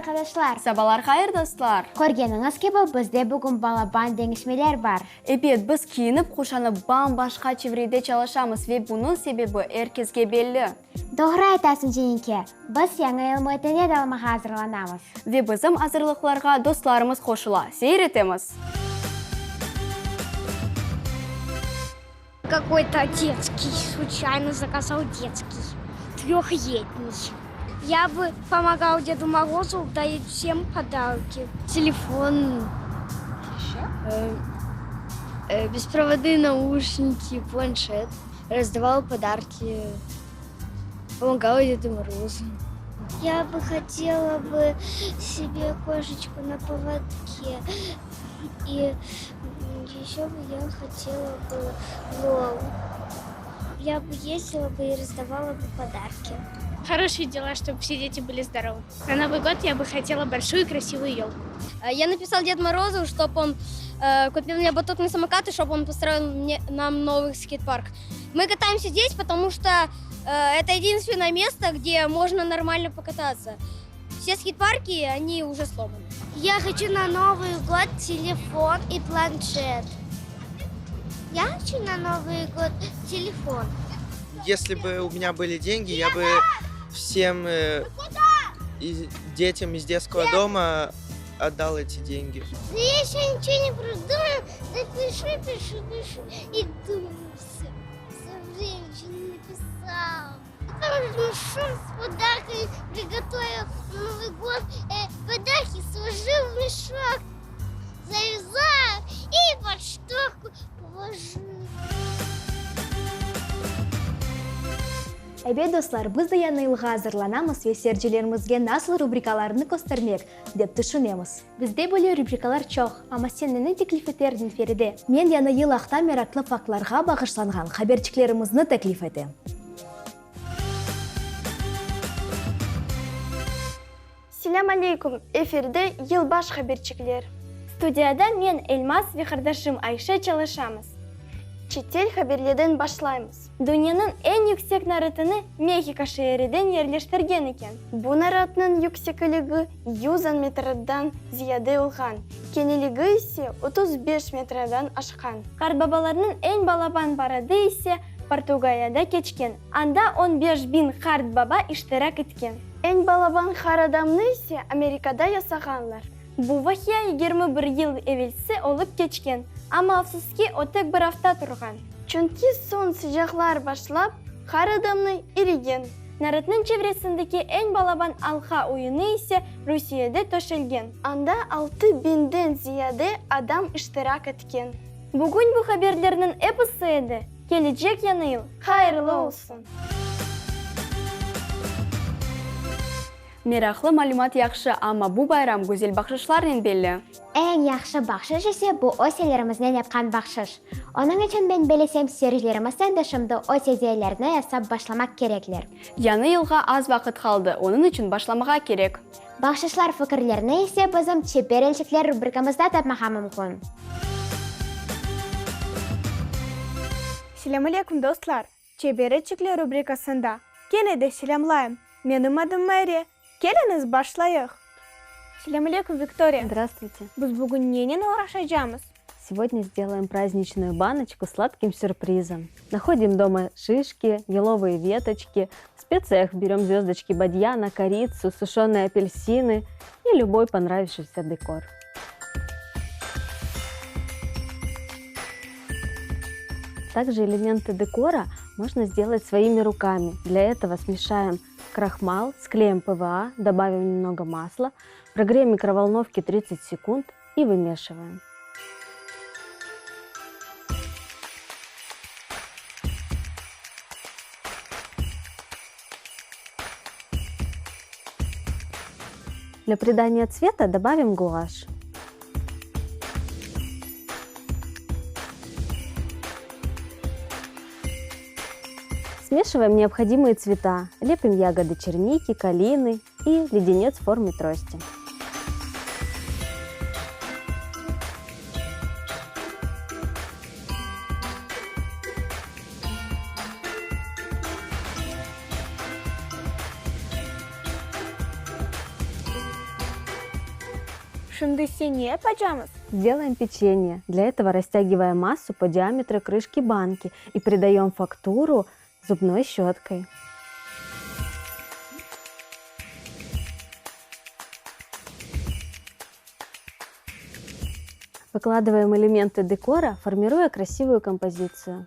arqadaşlar! Sabalar hayır, dostlar! Körgeniñiz kibi, bizde bugün balaban deñişmeler bar. Ebet, biz kiyinip quşanıp bam-başqa çevrede çalışamız ve bunıñ sebebi er kesge belli. Doğru aytasıñ, Cenike, biz Yañı yıl müitine dalmağa azırlanamız. Ve bizim azırlıqlarğa dostlarımız qoşula. Seyir etemiz! Kakoy-to detskiy, sluçayno zakazal detskiy, tröhletniy. Ya bı pomogal Dedu Morozu darit vsem podarki. Telefon, besprovодные nauşniki, planşet, razdaval podarki, pomogal Dedu Morozu. Ya bı hotela bı sebe koşeçku na povodke i Еще бы я хотела бы лол. Я бы ездила бы и раздавала бы подарки. Хорошие дела, чтобы все дети были здоровы. На Новый год я бы хотела большую красивую елку. Я написал Дед Морозу, чтоб он купил мне батутный самокат и чтоб он построил мне, нам новый скейт-парк. Мы катаемся здесь, потому что это единственное место, где можно нормально покататься. Все скейт-парки, они уже сломаны. Я хочу на Новый год телефон и планшет. Я хочу на Новый год телефон. Если бы у меня были деньги, я бы всем детям из детского дома отдал эти деньги. Да я еще ничего не придумала. Да пишу, пишу, пишу и думаю все. Все время ничего не написала. Потом мешок с подарками приготовил на Новый год. Подарки сложил в мешок, завязал и под шторку положил. Ebet, dostlar, biz de Yañı yılğa azırlanamız ve seyircilerimizge nasıl rubrikalarnı köstermek, dep tüşünemiz. Bizde böyle rubrikalar çoq, amma sen neni teklif eterdiñ, Feride? Men Yañı yıl aqta meraqlı faktlarğa bağışlanğan haberçiklerimizni teklif etem. Selâm aleyküm, efirde Yılbaş haberçikler. Studiyada men, Elmaz ve qardaşım Ayşe çalışamız. Çetel haberlerden başlaymız. Dünyanıñ eñ yüksek naratını Mehiko şeeriden yerleştirgen eken. Bu naratnıñ yüksekligi 110 metrdan ziyade olğan, keniligi ise 35 metrdan aşqan. Qartbabalarnıñ eñ balaban paradı ise Portugaliyada keçken, anda on beş biñ qartbaba iştirak etken. Eñ balaban qar adamnı ise Amerikada yasağanlar. Bu vaqia 21 yıl evelsi olıp keçken, amma afsus ki, o tek bir afta turğan. Çünki soñ sıcaqlar başlap, qar adamnı irigen. Naratnıñ çevresindeki eñ balaban alqa oyunı ise Rusiyede töşelgen. Anda altı biñden ziyade adam iştirak etken. Bugün bu haberlerniñ episi edi. Kelecek Yañı yıl hayırlı olsun! Meraqlı malümat yahşı, amma bu bayram güzel bahşışlarnen belli. Eñ yahşı bahşış ise bu öz ellerimiznen yapqan bahşış. Onıñ içün men belesem seyircilerimizden de şimdi öz ediyelerini yasap başlamaq kerekler. Yañı yılğa az vaqıt qaldı, onıñ içün başlamağa kerek. Bahşışlar fikirlerini ise bizim Çeber elçikler rubrikamızda tapmağa mümkün. Selâm aleyküm, dostlar! Çeber elçikler rubrikasında kene de selâmlayım. Menim adım Mayre. Keliñiz, başlayıq! Selâm aleyküm, Viktoriya! Здравствуйте! Biz bugün nenen oğraşacamız? Сегодня сделаем праздничную баночку с сладким сюрпризом. Находим дома шишки, еловые веточки, в специях берем звездочки бадьяна, корицу, сушеные апельсины и любой понравившийся декор. Также элементы декора можно сделать своими руками. Для этого смешаем крахмал с клеем ПВА, добавим немного масла, прогреем в микроволновке 30 секунд и вымешиваем. Для придания цвета добавим гуашь. Смешиваем необходимые цвета. Лепим ягоды черники, калины и леденец в форме трости. Şimdi ise ne yapacamız? Сделаем печенье. Для этого растягиваем массу по диаметру крышки банки и придаем фактуру зубной щеткой. Выкладываем элементы декора, формируя красивую композицию.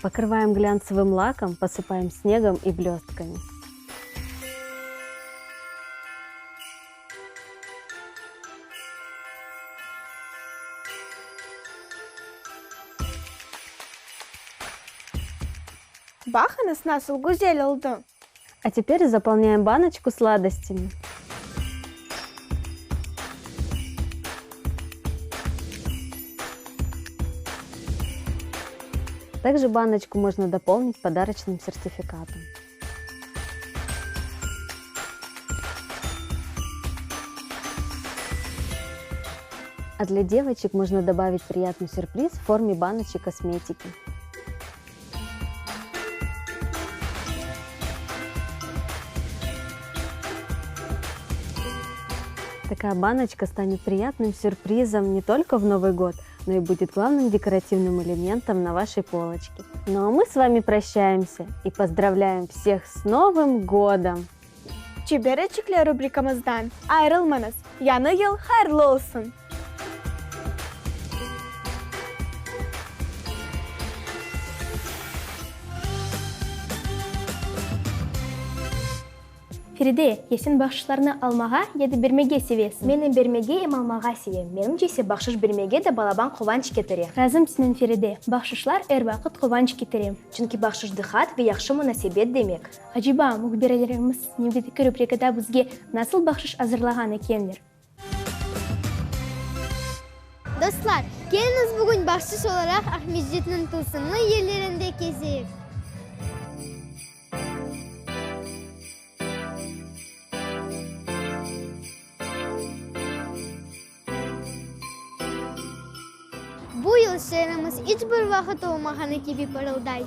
Покрываем глянцевым лаком, посыпаем снегом и блестками. Baqıñız, nasıl güzel oldı! А теперь заполняем баночку сладостями. Также баночку можно дополнить подарочным сертификатом. А для девочек можно добавить приятный сюрприз в форме баночек косметики. Такая баночка станет приятным сюрпризом не только в Новый год, но и будет главным декоративным элементом на вашей полочке. Ну а мы с вами прощаемся и поздравляем всех с Новым годом! Çebereçikler rubrikamızdan ayırılmañız, Yañı yıl hayırlı olsun! Feride, ya sen bahşışlarnı almağa ya da bermege sevesiñ? Men em bermege, em almağa sevem. Menimce ise bahşış bermege de balaban quvanç ketire. Razım senen, Feride, bahşışlar er vaqıt quvanç ketire. Çünki bahşış dıqqat ve yahşı munasebet demek. Aceba, mühbirlerimiz nevbetteki rubrikada bizge nasıl bahşış azırlağan ekenler? Dostlar, keliñiz bugün bahşış olaraq Aqmescitniñ tılsımlı yerlerinde kezeyik. Bu yıl şeerimiz iç bir vaqıt olmağanı kibi parılday.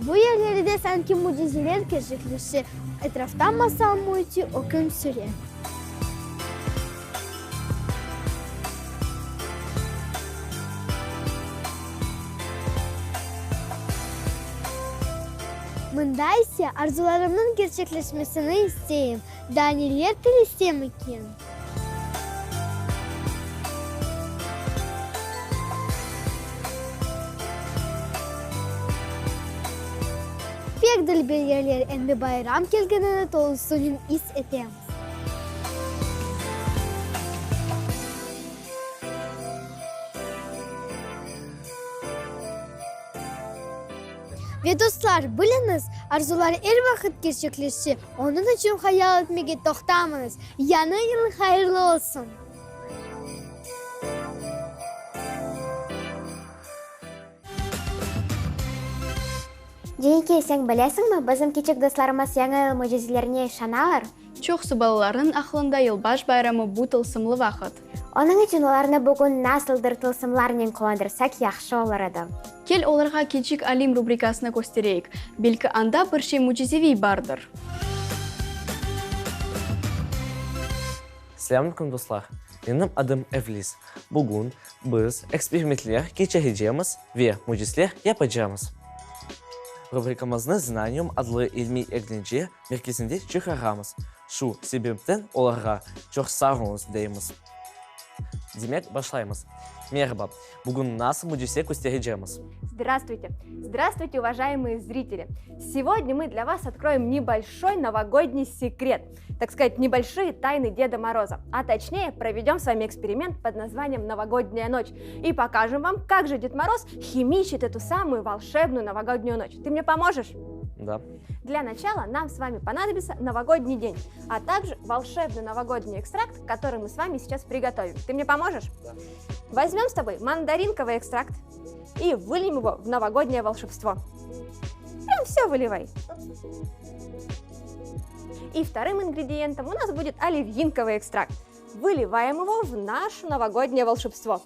Bu yerlerde sanki mücizeler kerçekleşe, etrafta masal müiti üküm süre. Mında ise arzularımnıñ kerçekleşmesini isteyim, daa neler tilesem eken? Pek dülber yerler, endi bayram kelgenini tolusınen is etemiz. Ve dostlar, biliñiz, arzular er vaqıt kerçekleşe, onıñ içün hayal etmege toqtamañız. Yañı yıl hayırlı olsun! Cenike, sen bilesiñmi, bizim kiçik dostlarımız Yañı yıl mücizelerine işanalar? Çoqusı balalarnıñ aqlında yılbaş bayramı bu tılsımlı vaqıt. Onıñ içün olarnı bugün nasıldır tılsımlarnen quvandırsaq yahşı olur edi. Kel olarğa Kiçik alim rubrikasını köstereyik, belki anda bir şey mücizeviy bardır. Selâm aleyküm, dostlar! Menim adım Evliz. Bugün biz eksperimentler keçirecemiz ve mücizler yapacamız. Rubrikamıznı Znanium adlı ilmiy eglence merkezinde çıqaramız. Şu sebepten olarğa çoq sağ oluñız deymiz. Demek, başlaymız. Merhaba! Bugün nasıl mücise kösterecemiz? Здравствуйте! Здравствуйте, уважаемые зрители! Сегодня мы для вас откроем небольшой новогодний секрет, так сказать, небольшие тайны Деда Мороза. А точнее, проведем с вами эксперимент под названием «Новогодняя ночь» и покажем вам, как же Дед Мороз химичит эту самую волшебную новогоднюю ночь. Ты мне поможешь? Да. Для начала нам с вами понадобится новогодний день, а также волшебный новогодний экстракт, который мы с вами сейчас приготовим. Ты мне поможешь? Да. Возьмем с тобой мандаринковый экстракт и выльем его в новогоднее волшебство. Прям все выливай. И вторым ингредиентом у нас будет оливьинковый экстракт. Выливаем его в наше новогоднее волшебство.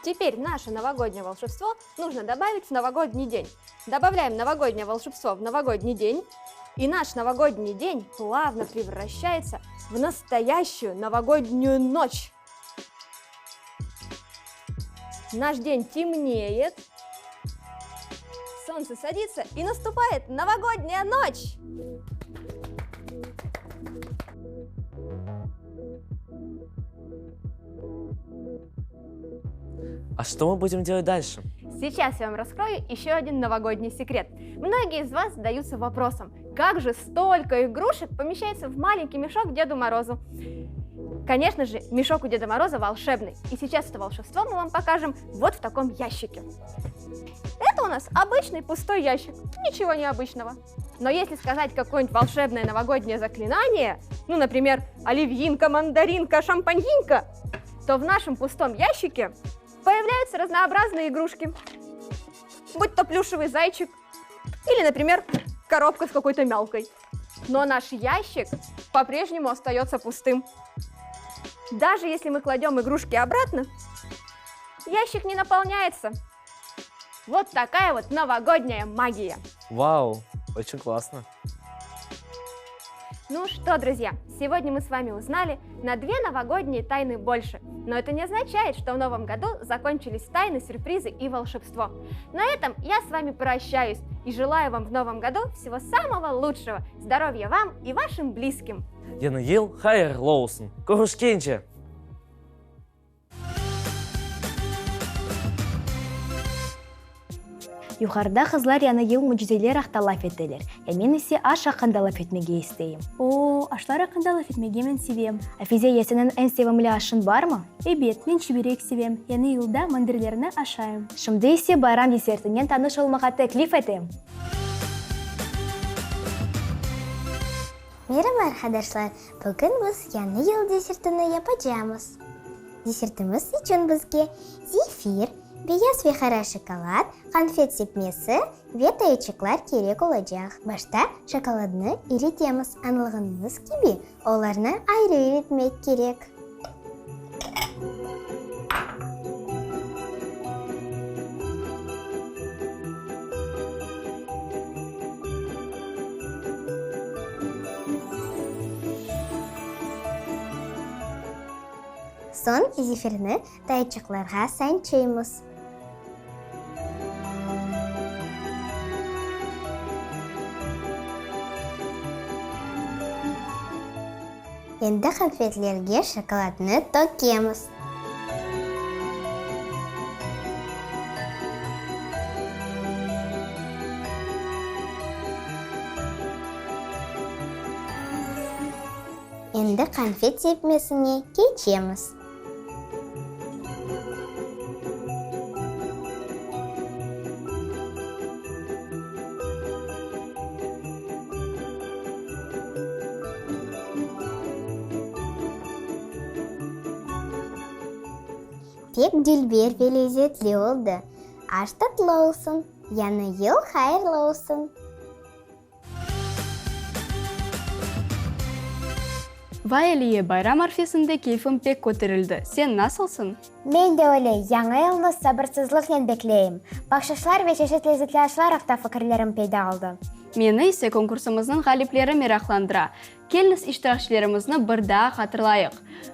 Теперь наше новогоднее волшебство нужно добавить в новогодний день. Добавляем новогоднее волшебство в новогодний день, и наш новогодний день плавно превращается в настоящую новогоднюю ночь. Наш день темнеет, солнце садится и наступает новогодняя ночь. А что мы будем делать дальше? Сейчас я вам раскрою еще один новогодний секрет. Многие из вас задаются вопросом, как же столько игрушек помещается в маленький мешок Деду Морозу? Конечно же, мешок у Деда Мороза волшебный. И сейчас это волшебство мы вам покажем вот в таком ящике. Это у нас обычный пустой ящик, ничего необычного. Но если сказать какое-нибудь волшебное новогоднее заклинание, ну, например, оливьинка, мандаринка, шампаньинка, то в нашем пустом ящике появляются разнообразные игрушки. Будь то плюшевый зайчик или, например, коробка с какой-то мялкой. Но наш ящик по-прежнему остается пустым. Даже если мы кладем игрушки обратно, ящик не наполняется. Вот такая вот новогодняя магия. Вау, очень классно. Ну что, друзья, сегодня мы с вами узнали на две новогодние тайны больше. Но это не означает, что в новом году закончились тайны, сюрпризы и волшебство. На этом я с вами прощаюсь и желаю вам в новом году всего самого лучшего. Здоровья вам и вашим близким. Yañı yıl hayırlı olsun. Körüşkence! Yuqarıda qızlar Yañı yıl mücizeler aqta laf ettiler, ya men ise aş aqqında laf etmege isteyim. O, aşlar aqqında laf etmege men sevem. Afize, ya seniñ eñ sevimli aşıñ barmı? Ebet, men çiberek sevem, Yañı yılda mandirlerni aşayım. Şimdi ise bayram desertinen tanış olmağa teklif etem. Meraba, arqadaşlar! Bugün biz Yañı yıl desertini yapacamız. Desertimiz içün bizge zefir, beyaz ve qara şokolad, qanfet sepmesi ve tayçıqlar kerek olacaq. Başta şokoladnı iritemiz, añlağanıñız kibi, olarnı ayrı iritmek kerek. Soñ zefirni tayçıqlarğa sançıymız. Endi qanfetlerge şokoladnı tökemiz. Endi qanfet sepmesine keçemiz. Pek dülber ve lezetli oldı. Aş tatlı olsun! Yañı yıl hayırlı olsun! Vay Aliye, bayram arfesinde keyfim pek köterildi. Sen nasılsıñ? Men de öyle, Yañı yılnı sabırsızlıqnen bekleyim. Bahşışlar ve çeşit lezetli aşlar aqta fikirlerim peyda oldı. Meni ise konkursımıznıñ ğalipleri meraqlandıra. Keliñiz iştirakçilerimizni bir daa hatırlayıq.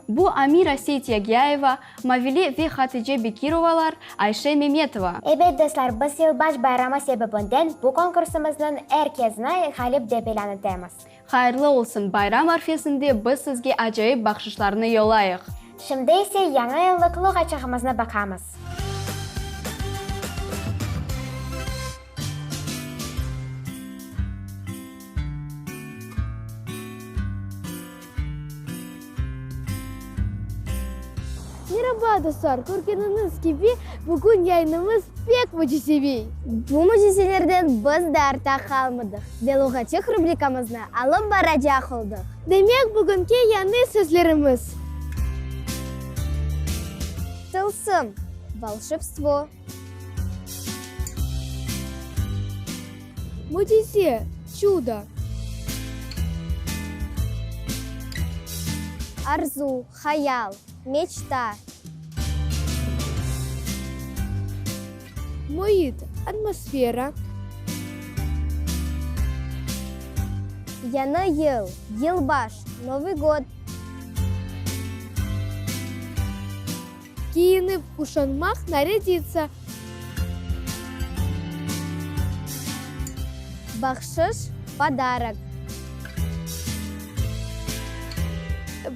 Bu Amira Seytyagyayeva, Mavile ve Hatice Bekirovalar, Ayşe Memetova. Ebet, dostlar, biz Yılbaş bayramı sebebinden bu konkursımıznıñ er kesni ğalip dep ilân etemiz. Hayırlı olsun, bayram arfesinde biz sizge acayip bahşışlarnı yollayıq. Şimdi ise Yañı yıllıq luğatçığımıznı baqamız. Meraba, dostlar! Körgeniñiz kibi, bugün yayınımız pek mücizeviy. Bu mücizelerden biz de artta qalmadıq ve Luğatçıq rubrikamıznı alıp baracaq oldıq. Demek, bugünki yañı sözlerimiz. Tılsım, volşebstvo. Mücize, çudo. Arzu, hayal, meçta. Müit, atmosfera. Yañı yıl, yılbaş, Novıy god. Kiyinip quşanmaq, narâditsa. Bahşış, podarok.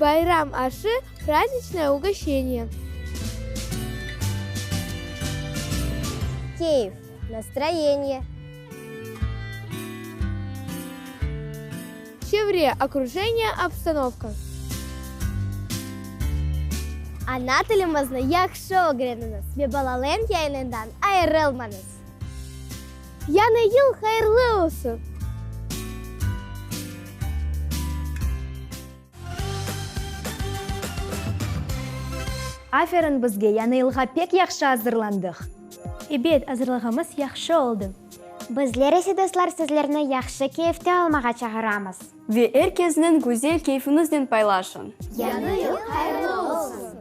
Bayram aşı, prazdniçnoye ugoşçeniye. Keyf, nastroyeniye. Çevre, okrujeniye, obstanovka. Ana tilimizni yahşı ögreniñiz ve Balaland yayınından ayırılmañız! Yañı yıl hayırlı olsun! Aferin bizge, Yañı yılğa pek yahşı azırlandıq! Ebet, azırlığımız yahşı oldı. Bizler ise, dostlar, sizlerni yahşı keyfte olmağa çağıramız. Ve er kesniñ güzel keyfiñiznen paylaşıñ. Yañı yıl hayırlı olsun!